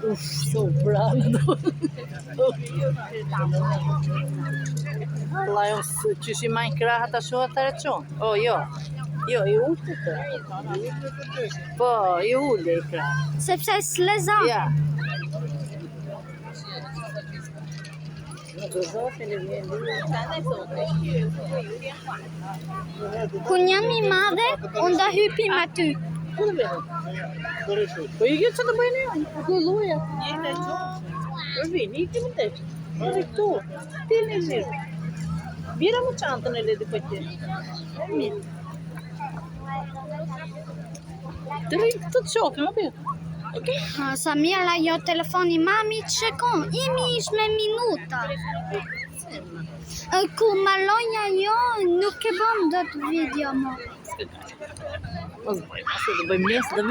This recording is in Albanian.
Uf, sa u vranë do. Valla jo, qysh i majnë krahët ashtu atëherë çon. O, jo. Jo, i ulë të. Po, i ulë i krahët. Sepse s'lezon. Ja. Kur jam i madhe, unë do hypim aty. Ku do vjen? Po i që të bëjnë jo, ku loja? Po vini, i kemi tek. Po vi këtu. Ti në zirë. Bira më çantën e ledi po ti. Mirë. Të rri këtu të shohim, apo jo? Okej. Ha, sa mirë ajo telefoni mami të shekon. Imi ish me minuta. Ku malonja jo, nuk e bëm dot video më. Mos bëjmë, se do bëjmë nesër, do.